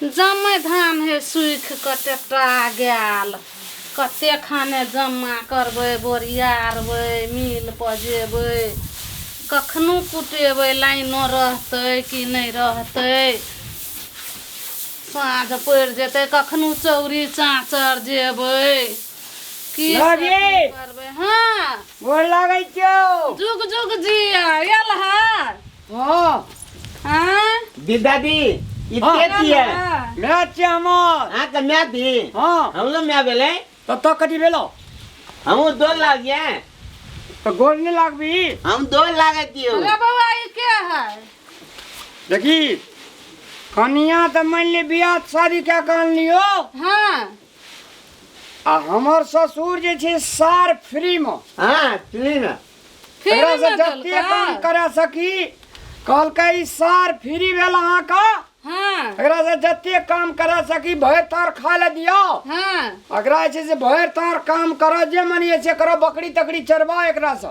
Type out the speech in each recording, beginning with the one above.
जमै धान हे सूखि कऽ टेटा गेल। कते खाने जमा करबै, बोरियारबै, मिल पर जेबै, कखनो कुटेबै, लाइनो रहतै कि नहि रहतै। साँझ पड़ि जेतै, कखनो चौरी चाँचर जेबै की लगे। करबै। हँ, गोर लागै छियौ। जुग जुग जिया। आयल है? हँ। आँय? दादी इते हाँ। दिए my छियै हमर। अहाँ के my दी? हँ। हमरो my भेलै। तऽ तो कथी भेलौ? हमहूँ दो लागिए। तऽ गोर नहि लागबी? हम दो लागै दियौ। अरे बौआ, ई के है? देखी कनिया तऽ मानि ले बियाह शादी कए कऽ आनलियौ। हँ। आ हमर ससुर जे छै सार फ्रीमे। हँ, फ्रीमे। फ्री एकरा से मे जते देलकै? काम करा सकी कहलकै ई सार फ्री भेल अहाँके। हँ। एकरा से जते काम करा सकी भरि तार खा ले दियौ। हँ। एकरा जे छै से भरि तार काम करऽ जे मन से करऽ, बकरी तकरी चरबा एकरा से।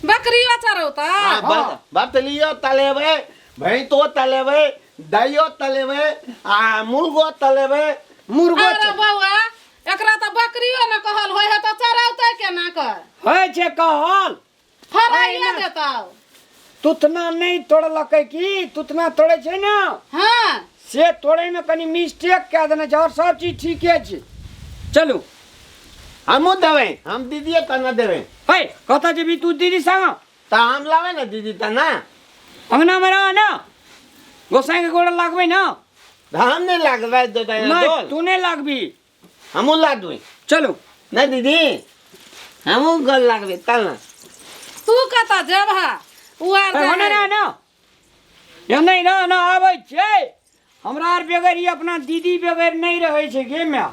बकरियो चरौता? हाँ, बतलियो तलेबै, भैंसो तलेबै, दहियो तलेबै आ मुर्गो तलेबै। मुर्गो? अरे बौआ, एकरा तऽ बकरियो ने कहल होइ है, तऽ चरौतै केना कऽ? होइ छै कहल। फराइए अहिना। देतौ। तुतना नहि तोड़लकै की? तुतना तोड़ै छै ने। हँ। से तोड़ैमे कनि मिस्टेक कए देने छै, आओर सब चीज ठीके छै। चलू। हमहूँ देबै, हम दीदिए तऽ ने देबै। है, कतऽ जेबही तू दीदी संग? तऽ हम लाबै ने दीदी तऽ ने। अंगनामे रह ने, गोसाईके गोड़ लागबै ने। तऽ हम नहि लागबै देबै? नहि, तू नहि लागबी। हमहूँ लागबै। चलू। नहि दीदी, हमहूँ गोर लागबै तब ने। तू कतऽ जेबह? उ आर है, ओने जाइ। रह ने, यौ नहि न न आबै छियै। हमरा आर बगैर ई अपना दीदी बगैर नहि रहै छै गे माय।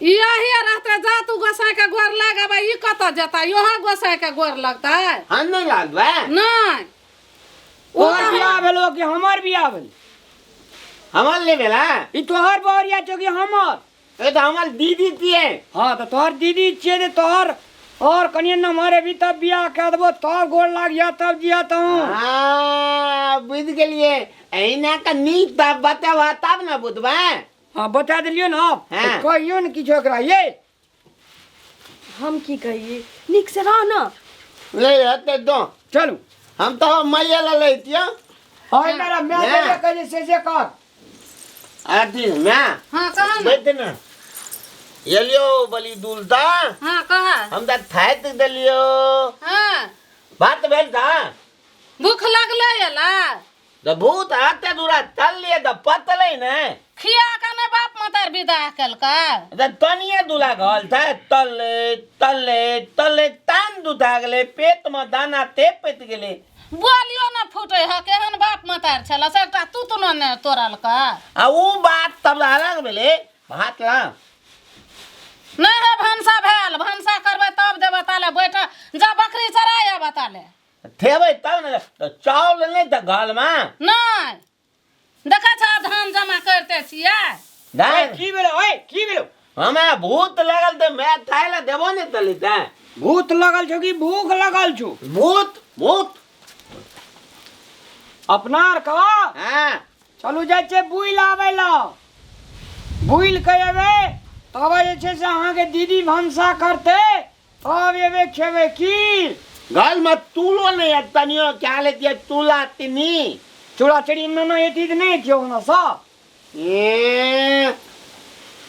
यही रहतै। जा तू गोसाई के गोर लगेबै। ई कतऽ जेतै? इहो गोसाई के गोर लगतै। हम नहि लागबै? नहि, ओ तोहर तऽ बियाह भेलो कि हमर बियाह भेल? हमर नहि भेला। ई तोहर बहुरिया छौ कि हमर? ए तऽ हमर दीदी छियै। हँ, तऽ तोहर दीदी छियै तऽ तोहर और कनिए नमहर हेबी तब बियाह कए देबो, तब गोर लागिया, तब जिया तहूँ। हँ, बुझि गेलियै। एहिना के नीक तब बतेबह तब ने बुझबै। हँ, बता देलियौ ने आब। हँ। कहियौ ने किछु एकरा ये। हम की कहिए, नीक से रह न। ले हेतै दो। चलू। हम तऽ मैया लए लैतियौ। हँ, मेरा my my. जे कहै छै से कर। अथी my. हँ, कह ने। बैठ ने, एलियो बली दुलता। हँ, कह। हम तऽ थाकि देलियो। हँ। बात भेल था। भूख लगलै एला? तऽ भूत आते दूरा चललिए तऽ पतलै ने। खिया के ने बाप मतार विदा केलकै? तऽ तनिए दूला घल था, तले तले तले तान दुधा गेलै, पेटमे दाना ते पैत गेलै। बोलियो न फूटे है, केहन बाप मतार छल से एकटा तूत न ने तोड़लकै। आ उ बात तब अलग भेलै। भात ला। नहि हे, भनसा भेल, भनसा करबै तब देबै। ताले बैठ जा, बकरी चराय आबऽ ताले। थेबै तब ने। तऽ चावल नहि तऽ घरमे? नहि, देखै छ धान जमा करिते छियै। धान की भेलो? ओए, की भेलो? हमरा भूत लगल तऽ मैं खाय लए देबो नहि तली तऽ। भूत लगल छौ कि भूख लगल छौ? भूत, भूत। अपना आर का। हाँ। चलू, जाइ छियै बुलि आबै लए। बुलि के एबै तब जे छै से अहाँके दीदी भनसा करतै, तब एबै खेबै की। घरमे तूलो नहि है तनियो, क्या लेतियै तूला तिनी। चूड़ा चढ़ी नना एती तऽ नहि एतियौ ओना सब। ए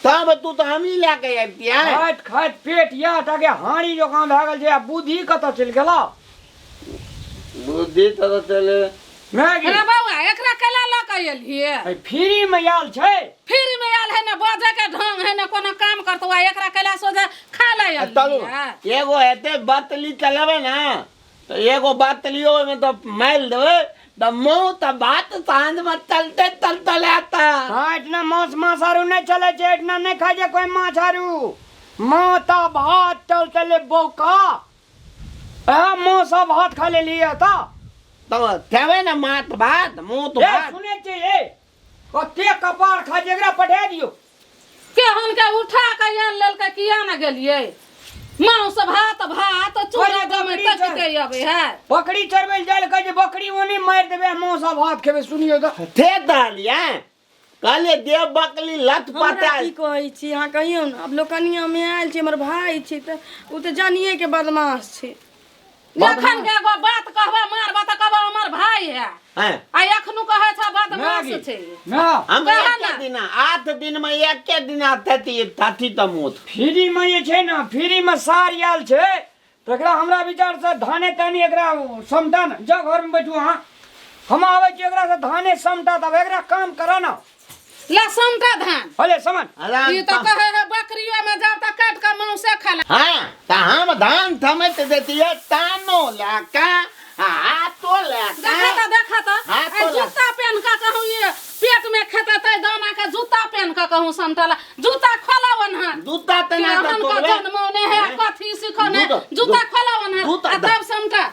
तब तू तऽ हमही लए के अबितियै। खाइत खाइत पेट यह टाके हाड़ी जकाँ भए गेल छै, आ बुद्धि कतऽ चलि गेलौ? बुद्धि तऽ चले। मैगी। अरे बौआ, एकरा केला लऽ कऽ एलियै? फ्री में आयल छै। फ्री में आयल है ने बजे के ढंग है, ने कोनो काम करतो। आ एकरा केला सोझा खा ले चलू। एलियै? एगो हेतै बतली चलेबै ने तऽ एगो बतलियो ओहिमे तऽ मारि देबै तऽ मुँह तऽ बात साँझमे चलते चलते आता। हाँ, एहिठिना मांस मांस आरू नहि चलै छै। एहिठिना नहि खाइ छै कोइ माछ आरू। माँ तऽ भात चलते ले बौका। आ माँ सब भात खा लेलियै तऽ। तऽ खेबै ने माछ भात मुँह तऽ ए भात। सुनै छियै, ए कते कपार खा छै, एकरा पठा दियौ। केहन के उठा के आन लेलकै, किया ने गेलियै? मांस भात भात चूड़ा अरे जमै बकरी तकिते छै। अबै है। बकरी चरबै लए जाय लए कहै छै, बकरी ओने मारि देबै आ मांस आ भात खेबै। सुनियौ तऽ। थे दहलियै। कहलिए दे बकली लत हमरा पता की कहै छी अहाँ कहियौ ने, आब लोक कनियामे आयल छै, हमर भाय छै, तऽ ओ तऽ जानिए के बदमाश छै। जखन के एगो बात कहबा मारबा तऽ कहबा हमर भाय है। हैं आ एखनो कहै छ बदमाश मैगी। छै। ना हम कहे एके ना। दिना 8 दिन में एके दिना थती थती त मोत फ्री में जे छै ने, फ्री में सार आयल छै, तऽ एकरा हमरा विचार से धाने तानी एकरा समटा ने। जाउ घर में बैठू अहाँ, हम आबै छी एकरा से धाने समटा, तब एकरा काम करा ना। ले समटा धान। अरे समन। आराम ई तऽ कहै है बकरियो में जाब तऽ काटि कऽ मांसे खा ले। हाँ तऽ हम धान थमैत देतियै तानो लए कऽ आ हाथो लए देखा कऽ। तऽ देखा तऽ हाथो आ लए। जूता पेन कऽ कहूँ ये पेट में खेतै तै दाना के जूता पेन कऽ कहूँ समटला, जूता खोलावन हन। जूता तऽ नहि तऽ केहन कऽ तोड़बै। जन्मौने है कथी सिखौने, जूता खोलावन हन जूता आ तब समटा।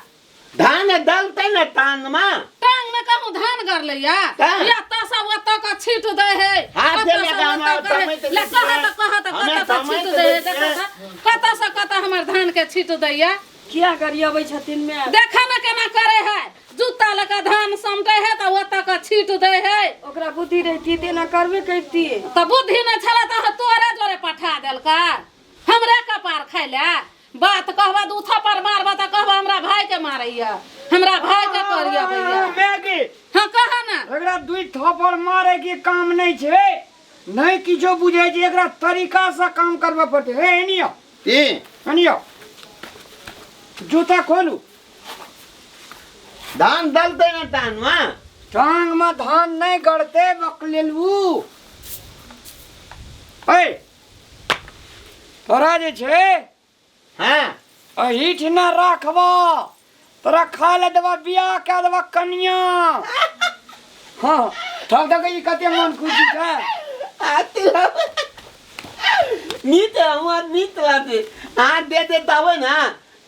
धान दलतै ने तान में। टांग में कहूँ धान गरलैया तऽ? या तऽ सब ओतऽ के छीट दै है, हाथे कतऽ लए से कऽ हमरा ओतऽ के है। थमैत ले देतियै। कह तऽ कह तऽ हमे कतऽ से थमैत छीट दै है, देतियै। देखऽ तऽ कतऽ से कतऽ हमर धान के छीट दैया। किया गरियबै छथिन माय? देखऽ ने केना करे है, जूता लऽ कऽ धान समटै है तऽ ओतऽ के छीट दै है। ओकरा बुद्धि रहितियै तऽ एना करबे करितियै। तऽ बुद्धि नहि छलै तऽ तोरे जोरे पठा देलकै हमरे कपार खाय लए। बात कहबा दू थप्पड़ मारबा तऽ कहबा हमरा भाय के मारैया, हमरा भाय के करियबैया। मैगी। हाँ कह ना। एकरा 2 थप्पड़ मारे के काम नहीं छै, नहीं किछो बुझै छै, एकरा तरीका से काम करबे पड़तै। हे एनियो। की? एनियो जूता खोलू। धान दलतै ने टांग में। टांग में धान नहीं गड़ते बकलेलू। ए तोरा जे छै हाँ एहिठिना राखबा, तोरा खा ले देबा, बियाह कए देबा कनिया। हाँ तब देखै छी कते मन खुशी छै। नीत हमरा नीत लागतै, अहाँ दे दे तब ने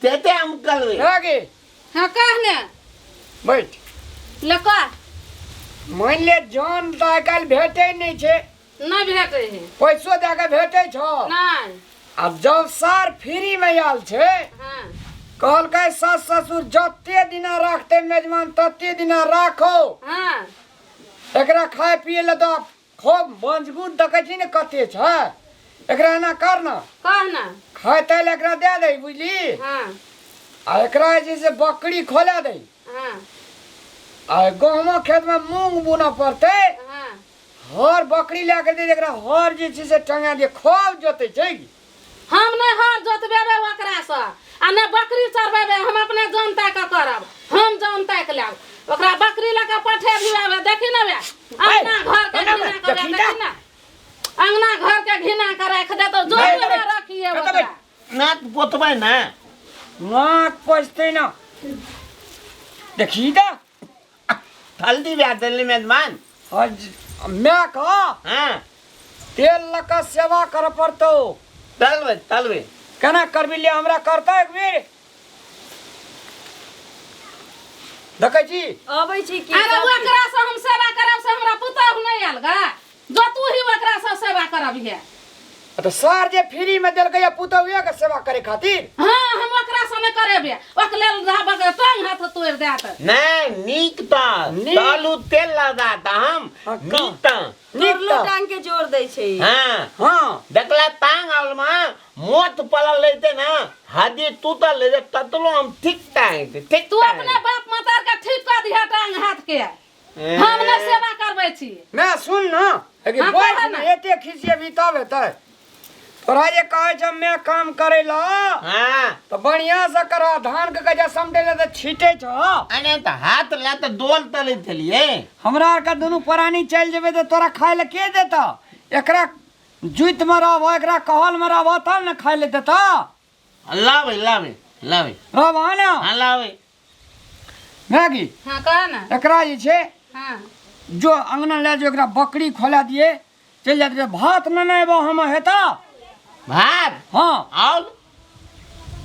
तेते हम करबै। गे। हाँ कह ने। बैठ। ले कह। मान ले जान तऽ आइ काल्हि भेटै नहि छै। नहि भेटै है। पैसो दए कऽ भेटै छौ? नहि। आब जब सार फ्री में आयल छै, हाँ कहलकै सास ससुर जते दिना राखते मेजबान तते दिना राखो। हाँ एकरा खाय पिए लए दऽ, खूब मजबूत देखै छी ने कते छै, एकरा एना कर ना। कह ना। खाय ताय लए एकरा दए दही, बुझली? हाँ आ एकरा जे छै से बकरी खोला दही। हाँ आ गहूँमक खेत में मूंग बुनऽ पड़तै। हाँ हर बकरी लए के दे, एकरा हर जे छै से टंगा दिए, खूब जोतै छै। हम नहि हर जोतबेबै ओकरासँ आ नहि बकरी चरबेबै, हम अपने जन ताकि कऽ करब, हम जन ताकि लेब। ओकरा बकरी लऽ कऽ पठे भी आबै, देखी ने बे अंगना घर के घिना के देखी देखी ने अंगना घर के घिना के राखि देतौ, जो नहीं, तोरा नहीं, रखिए नहीं, ओकरा। नाक पोतबै ने। नाक पोछतै ना, देखी तऽ। हल्दी भए देली मेजबान। My कह। हाँ तेल लऽ कऽ सेवा करऽ पड़तौ। तलबै तलबै। केना करबी ले हमरा करतौ एक बेर देखै छी। अबै छी की? अरे ओकरा से हम सेवा करब से हमरा पुतहु नहि आयल गा, जो तू ही ओकरा से सेवा करब हे। तऽ सर जे फ्री में देलकै या पुतहुए के सेवा करे खातिर। हाँ हम ओकरा से नहि करेबे, ओक लेल रहबक टांग हाथ तोड़ि देत। नहि नीक तऽ नीक। तलू तेल लगा तऽ हम हाँ, नीक तऽ नीक तोड़लो तऽ। टांग के जोड़ दै छै। हाँ हाँ देखला टांग आल में मोत पड़ल रहते ना, हड्डी टूटल रहते, ततलो हम ठीक टांग ठीक। तू अपने बाप मातार के ठीक कऽ दिहे टांग हाथ के, हम नहि सेवा करबै छी। मैं सुन ना, लेकिन हाँ, बैठ कह ना, ना। एते खिसियेबी तब हेतै। तोरा जे कहै छौ मैं काम करै ला, हाँ तऽ बढ़िया से कर, धान के गजा समटै ला तऽ छीटै छौ। अरे तऽ हाथ ला तऽ डोल तलै छलियै। हमरा आरके दुनू प्राणी चलि जेबै तऽ तोरा खाय लए के देतौ? एकरा जुइत में रहबो, एकरा कहल में रहबो तब ने खाय लए देतौ। लाबै लाबै लाबै। रहबो ने? हाँ लाबै। मैगी। हाँ कह ना। एकरा जे छै हाँ जो अंगना ले जो, एकरा बकरी खोला दिए चलि जाइत रहे, भात नेने अयबो हम हेता। भात? हाँ। और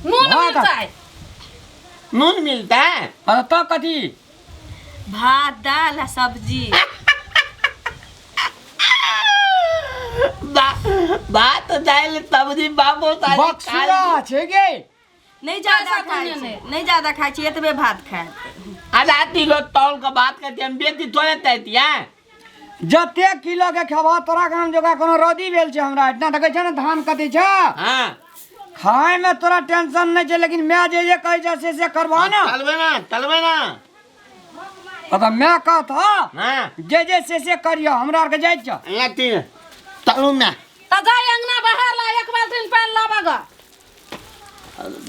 नून भात। मिरचाई। नून मिलता है? अरे तो कथी? भात दाल आ सब्जी। भात दाल सब्जी बाबो सारी बक्सुआ छै गे। नहीं ज्यादा पैसा खाइ कोने छै, नहि। नहीं ज्यादा खाइ छै, एतबे भात खायत। आधा किलो तौल के बात करते हम बेटी थोड़े तैती है। जते किलो के खेबह तोरा गाम जोगा कोनो रौदी भेल छै हमरा एहिठिना देखै छै ने धान कथी छै। हाँ। खाय में तोरा टेंशन नहीं छै, लेकिन मैं जे जे कहै छै से से करबह ने। तलबे ना, तलबे ना। तऽ मैं कहत हाँ। जे जे से से करियो, हमरा आरके जाइ छ। लती तलू ना। तऽ जाय अंगना बाहर ला एक बाल्टीन पानि लाबऽ ग।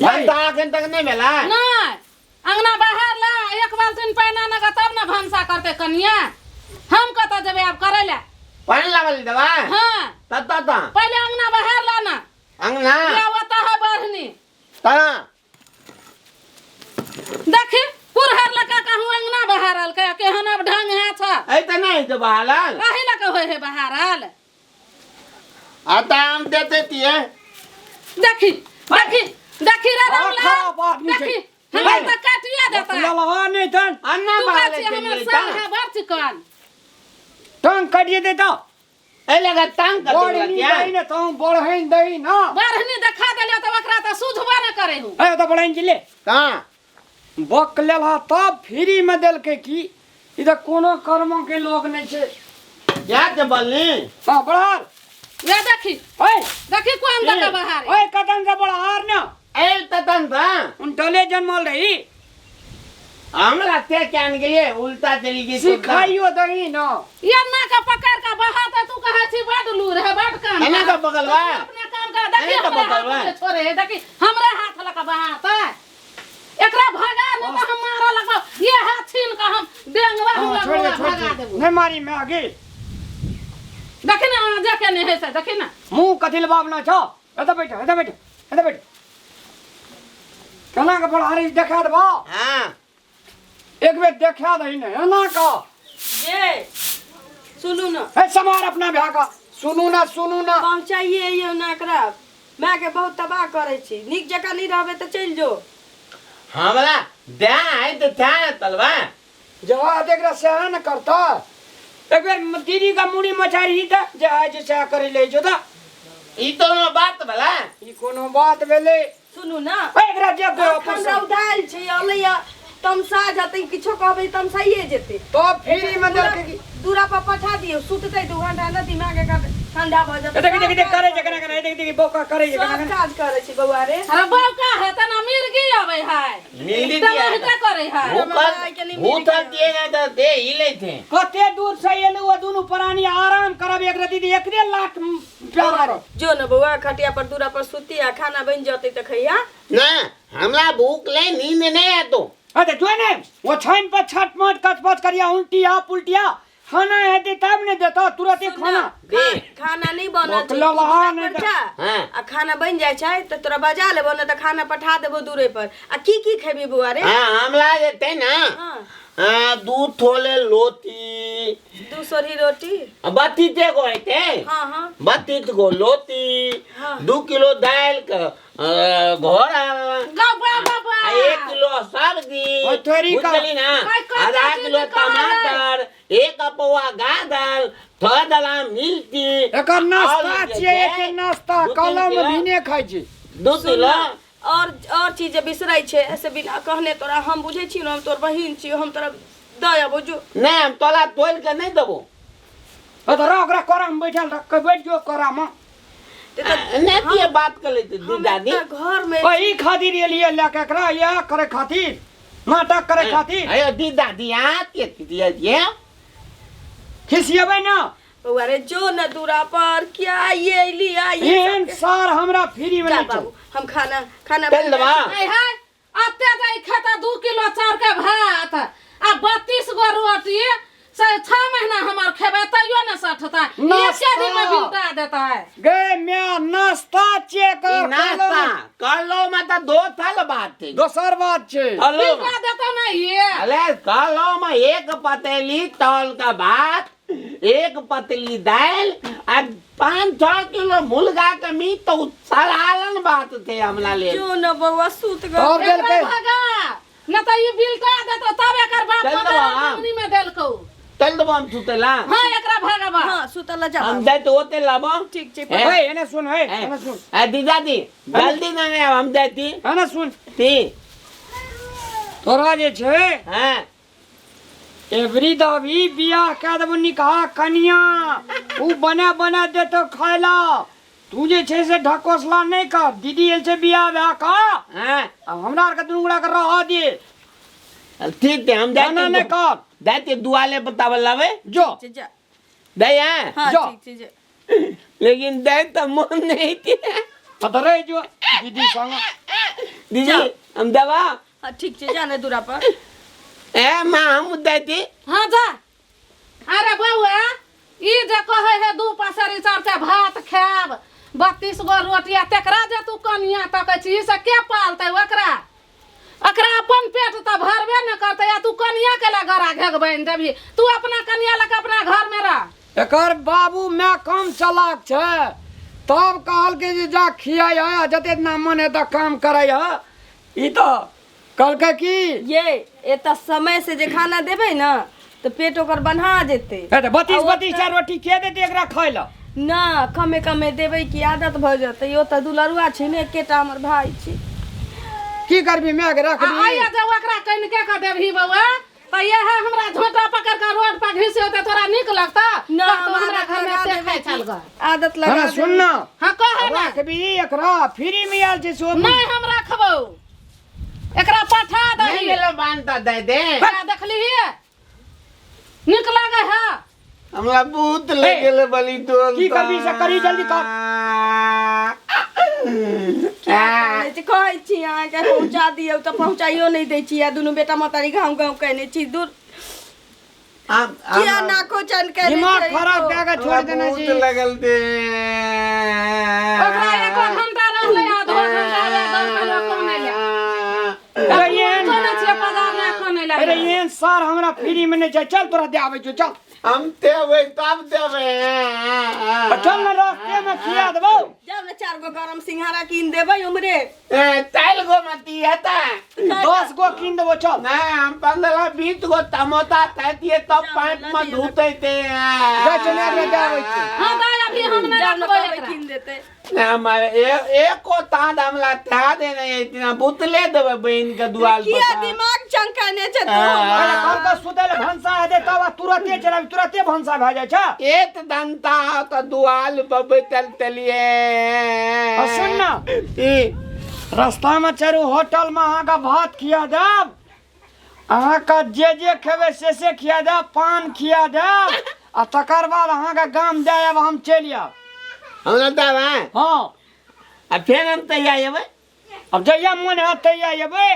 भनसा अखन तक नहीं भेला? नहि, अंगना बाहर ला एक बाल्टीन पानि आनऽ ग तब ने भनसा करतै कनिया। हम कतऽ जेबै आब करै लए? पानि लाबऽ लए देबै? हाँ। तब तब तऽ पहिले अंगना बाहर ला ना। अंगना? या ओतऽ है बढ़नी। तना। देखी कुरहर लगा कहूँ अंगना बहारल के केहन अब ढंग है छ। ऐ तऽ नहीं तो बहारल। अही लगा होय है बहारल। आ तऽ आम देते तिये। देखी देखी देखी रे बड़ा रामलाल। खराब आदमी छै। देखी हमरा तऽ काटिए देता। ललहा नहीं तन। अन्ना तू बहारल कहै छी हमर चलि संग जेता। है बड़ चिकन। टंग काटिए देता। ऐ लगा तंग कर बढ़नी देलक दही ने तू बढ़हन दही ना। बढ़नी देखा देलियो तऽ ओकरा तऽ सुझबो ने करे हूँ। ए तऽ बढ़हन जिले। कहाँ? बक लेलहा तब फ्री में देलकै की? ई तऽ कोनो कर्म के लोग नहीं छै। क्या के बोलनी? हाँ, बढ़ार। ये देखी। ओए। देखी कोन दका बहार। ओए, कतन से बढ़ार ना। ए ततन सा। उन टले जन्मल रही। हमरा ते can गेलिए उल्टा चली गई। सिखाइयो दही ना। ये ना का पकड़ का बहाता तू कहे छी बड लूर है बड काम। एना का पकड़वा? तू अपना काम कर, देखी एना का हमरा हाथ पकड़वा? में छोड़े है, देखी हमरा हाथ लगा बहाता। एकरा भगा न तो हम मारा लगबो, ये हाथ छीन के हम डेंगवा हम हाँ, छोड़ दे, लगबो, छोड़ भगा दे। देबो। नहीं मारी मैं आगे। देखी ना जाके नहीं है से, देखी ना। मुंह कथिल बाबना छो। एता बैठ, एता बैठ, एता बैठ। केना के बढ़ारी देखा देबो? हाँ। एक बेर देखा दही ने, एना का। ये सुनू ना। ए समार अपना भ्या का। सुनू ना, सुनू ना। पहुंचाइए यो ना एकरा। माय के बहुत तबाह करै छी। नीक जकाँ नहीं रहबे तऽ चलि जो। हमरा ध्यान आइ तऽ ध्यान तलबा। जवा देख रहा सह न करता। एक बेर दीदी का मुड़ी मचारी त जे आइ जे सह करे ले जो त। ई तो कोनो बात भला। ई कोनो बात भेलै। सुनू ना। ए, एकरा जे दे अखन अपन से। रौदायल छै, अलैया तमसा जतै, किछो कहबै तमसाइए जेतै। तब फ्री में देलकै की? दूरा पर पठा दियौ, सुततै 2 घंटा न दिमाग एकर ठंडा भऽ जेतै। देख, देख, देख, करै छै केना केना, देख, देख, बौका करै छै केना सब केना। काज करै छै बौआ रे। अरे बौका है तना मिर्गी अबै है। मिर्गी तना आबै। हेते करै है। भूखल दिए ना तऽ दे ही लै छै। कते दूर से एलौ आ दुनू प्राणी आराम करब एक रति एकरे लाख प्यार करब। जो न बौआ खटिया पर दूरा पर सुती आ खाना बनि जतै तऽ खैया। ना हमरा भूख ले नींद नहीं आतो। अरे जो ने वो छाइन पर छट मट कचपच करिया उल्टिया पुल्टिया खाना हेतै तब ने देतो तुरंत ही खाना। दे। खाना नहीं बनल छै, बकला लहा तू नहीं दूरा पर जा। हाँ। आ खाना बन जाय छै तऽ तोरा बजा लेबो न तऽ खाना पठा देबो दूरे पर। आ की की खेबी बौआ रे? हाँ, हमरा जेतै ना। हाँ। हाँ, 2 थोले लोती। 2 सोरी रोटी। आ, 32 गो हेतै। हाँ, हाँ। 32 गो लोती। हाँ। 2 किलो दालि के, घोड़ा। गौ, बा, बा, बा। आ, 1 किलो सब्जी। ओइ तोरी का। बुझली ना? ओइ कते आधा चीज किलो कहलै। टमाटर, 1 पौआ गाजर, थोड़ा दला मिर्ची। एकर नाश्ता और जे छियै, छै, एकर नाश्ता दू तीन कलम किलो। भीने खाइ छै। 2 किलो। और चीज जे बिसरै छै, से बिना कहने तोरा हम बुझै छी ने, हम तोर बहिन छी, हम तोरा दऽ अबो जो। नहि, हम तोरा तोलि के नहि देबो। ओ तऽ रह, ओकरा कोरा में बैठल रह, कह बैठ जो कोरा में। ते तऽ नहि किए बात कर लेते हम दादी। एकटा घर में ओही खातिर एलियै लए के एकरा, इएह करे खातिर, नाटक करे खातिर। अयो दी दादी, आ के दिया दिया। खिसियेबै ना। बौआ रे, जो न दूरा पर, क्या ये अइली, आ ये एहन सबके। सार हमरा फ्री में जा नहीं बाबू, चल। हम खाना, खाना चल बना देबा। छी। आय हाय, अते जाय खाता 2 किलो चाउर के भात आ 32 गो रोटी से 6 महीना हमर खेबै तैयो ने सठता। नाश्ता। एके दिन में बिलटा देता है। गे म्या, नाश्ता छियै एकर, ई नाश्ता, कहलहुँ कहलहुँ में तऽ दोसर बात छै। दोसर बात छै। कहलहुँ में। बिलटा देता ना ये। अरे कहलहुँ में 1 पतेली चावल का भात, 1 पतली दालि आ 5-6 किलो मुर्गा के मीट तो साधारण बात थे हमरा लेल। जो न बौआ सुत गेल। तब देलकै। एकरा भगा, न तऽ ई बिलटा देतौ तब एकर बाप चल मदर देबो हम। मंगनी में देलकौ। चल देबो हम सुतेला। हाँ, एकरा भगाबा। हाँ, सुतेला जा हम बाबू। जाइत ओते लाबो। ठीक छै। ए, ओए, एने सुन, ओए, ए, एने सुन। ए, दीदा दी, जल्दी ना ने हम जाती। एने सुन। ती। तोरा जे छै, हाँ। एवरी दबी बियाह कए देबो निकाह कनिया उ बना बना देतो खाइला तू जे छै से ढकोसला नहि कर दीदी एल छै बियाह भए कऽ हाँ आब हमरा आरके दुनू गोटा के रहऽ दे ठीक है हम जाना जाते नहि कर जाते दुआले बतावल लावे जो ठीक छै, जा दे हैं हाँ जो। ठीक छै जा। लेकिन दे तो मन नहीं थी हाँ तऽ रहि जो दीदी संग दीदी हम दवा हाँ ठीक छै जा ने दूरा पर ए माँ हम देती हाँ जा अरे बौआ ई जे कहै है दू पसेरी चाउरके भात खायब 32 गो रोटी आ तेकरा जे तू कनिया तकै छी से के पालतै ओकरा ओकरा अपन पेट तऽ भरबे ने करतै आ तू कनिया के लए गरा घेघ बान्हि देबही तू अपना कनिया लऽ कऽ अपना घरमे रह एकर बाबू माय कम चलाक छै तब कहलकै जे जा खियाइ है आ जते दिना मन हेतै काम करै है ई तऽ कहलकै की ये एतऽ समय से जे खाना देबै ने तऽ पेट ओकर बन्हा जेतै हे तऽ 32 32 टा रोटी के देतै एकरा खाय लए ना कमे कमे देबै कि आदत भऽ जेतै ओ तऽ दुलरुआ छै ने एकेटा हमर भाय छै की करबी माय के आ रखबी आइया जब ओकरा कनिके के देबही बौआ तऽ इएह हमरा झोंटा पकड़ के रोड पर घिसेतै तोरा नीक लगतौ ना कहतौ हम हमरा आदत घर में लगा एते देबै खाइ कि छल गऽ आदत लगा हमरा सुन देबै। ना हाँ कहे ना रखबी एकरा फ्री में आयल छै सो नहि हम रखबौ एकरा पठा नहीं दही मिलो बांधता दे दे एकरा देखलिही नीक लागे है हमरा बहुत लगेले बली तो की करबी से करी जल्दी कर। नहि छै, कहै छी अहाँके पहुँचा दियौ तऽ पहुँचाइयो नहि दै छी आ दुनू बेटा महतारी गाँव गाँव कयने छी दूर किया नाको चैन कयने दिमाग छै खराब कए के छोड़ देने छी बहुत लगल दे ओकरा एको घंटा रहलै आधो घंटा रे दस किलो कम नहि ले अरे एहन कोने छियै बाजार मे एखन नहि अरे लागै एहन सार हमरा फ्री में नहि छै चल तोरा दे आबै छियौ चल हम देबै तब देबै आ चल ने रास्ते में खिया देबौ जाउ ने चारि गो गरम सिंघाड़ा कीन देबै उमरे चारि गो मती हेतै 10 गो कीन देबो चल नहीं हम 15 20 गो तमोता थैतिए तब पाइप में धोते थे जा चल एकरा दे आबै छियौ हां दाय अभी हम नहि जाउ ने रखबै कहबै एकरा कीन देतै नहीं हमारे एक को तांद हमला था देने इतना बुतले देवे बहन के दुआल किया पर दिमाग चमकाने छै तू हाँ। अरे घर के सुतै लए भनसा हेतै तब आ तुरते चलाबी तुरते भनसा भए जाइ छै एक दंता तो दुआल पर बैठल तलिए आ सुन ना ई रास्ता में चलू होटल में अहाँके भात खिया देब अहाँके जे जे खेबै से से खिया देब पान खिया देब आ तकर बाद अहाँके गाम दए आयब हम चलि आयब हमरा देब हैं हँ आ फेर हम तैयार अयबै अब जहिया मोन हैत तहिया अयबै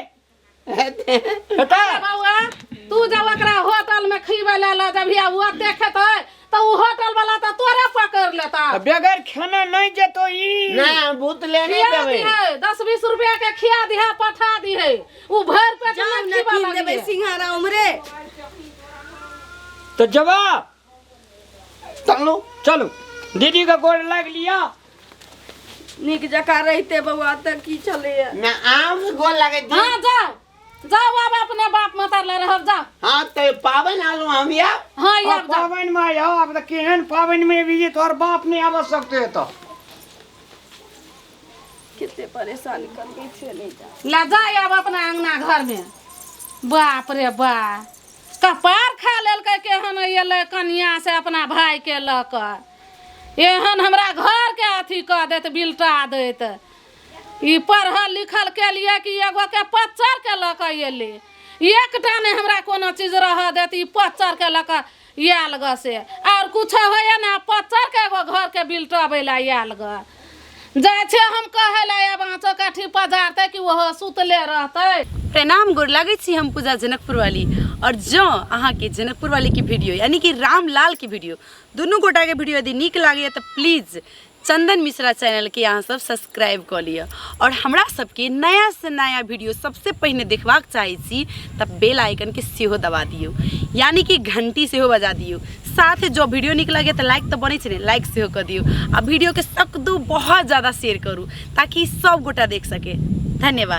हेतै हेतै बौआ तू जब ओकरा होटल में खिबै लए लऽ जबही आ ओ ओते खेतै तऽ ओ होटल वाला तऽ तोरे पकड़ लेता तऽ बगैर खेने नहि जेतो ई ना भूत ले नहीं खिया देबै दिहे 10-20 रुपया के खिया दिहे पठा दिहे उ भरि पेट जाउ नहि ने खिबा कीन देबै लगिहे सिंघाड़ा उमरे तऽ जेबा चलू चलू दीदी के गोड़ लागि लिअ नीक जकाँ रहिते बौआ तऽ की छलैया ना आम के गोल लगे छी हाँ जाओ जाओ अब अपने बाप माता ले रहब जाओ हाँ तो पावन आलू हम या हाँ आ यार जाओ पाबनि में आयो आब तऽ केहन पाबनि में भी जे तोहर बाप नहि आबऽ सकते तऽ कते परेशान करबै से नहि जान ले जाय अब अपना अंगना घर में बाप रे बा कपार खा लेलकै केहन एलै कनिया से अपना भाई के लऽ कऽ एहन हमरा घर के अथी कऽ देत बिलटा दैत ई पढ़ल लिखल के लिए कि एगो के पच्चर के लऽ कऽ एलै एकटा नहि हमरा कोनो चीज रहऽ देत ई पच्चर के लऽ कऽ आयल गऽ से आओर कुछो होइए ने पच्चर के एगो घरके बिलटबै लए आयल गऽ जाइ छै हम कहै लए आब आँचो काठी पजारतै कि ओहो सुतले रहतै प्रणाम गोर लागै छी हम पूजा जनकपुर वाली और जँ अहाँके जनकपुर वाली के वीडियो यानी कि रामलाल के वीडियो दुनू गोटाके वीडियो यदि नीक लागैए तऽ प्लीज चंदन मिश्रा चैनलके अहाँ सब सब्सक्राइब कऽ लिअ और हमरा सबके नया से नया वीडियो सबसे पहिने देखबाक चाहै छी तऽ बेल आइकनके सेहो दबा दियौ यानी कि घंटी सेहो बजा दियौ साथ जो वीडियो नीक लगे तऽ लाइक तऽ बनै छै ने लाइक सेहो कऽ दियौ आ वीडियोके सकदू बहुत ज़्यादा शेयर करू ताकि सब गोटा देख सके धन्यवाद।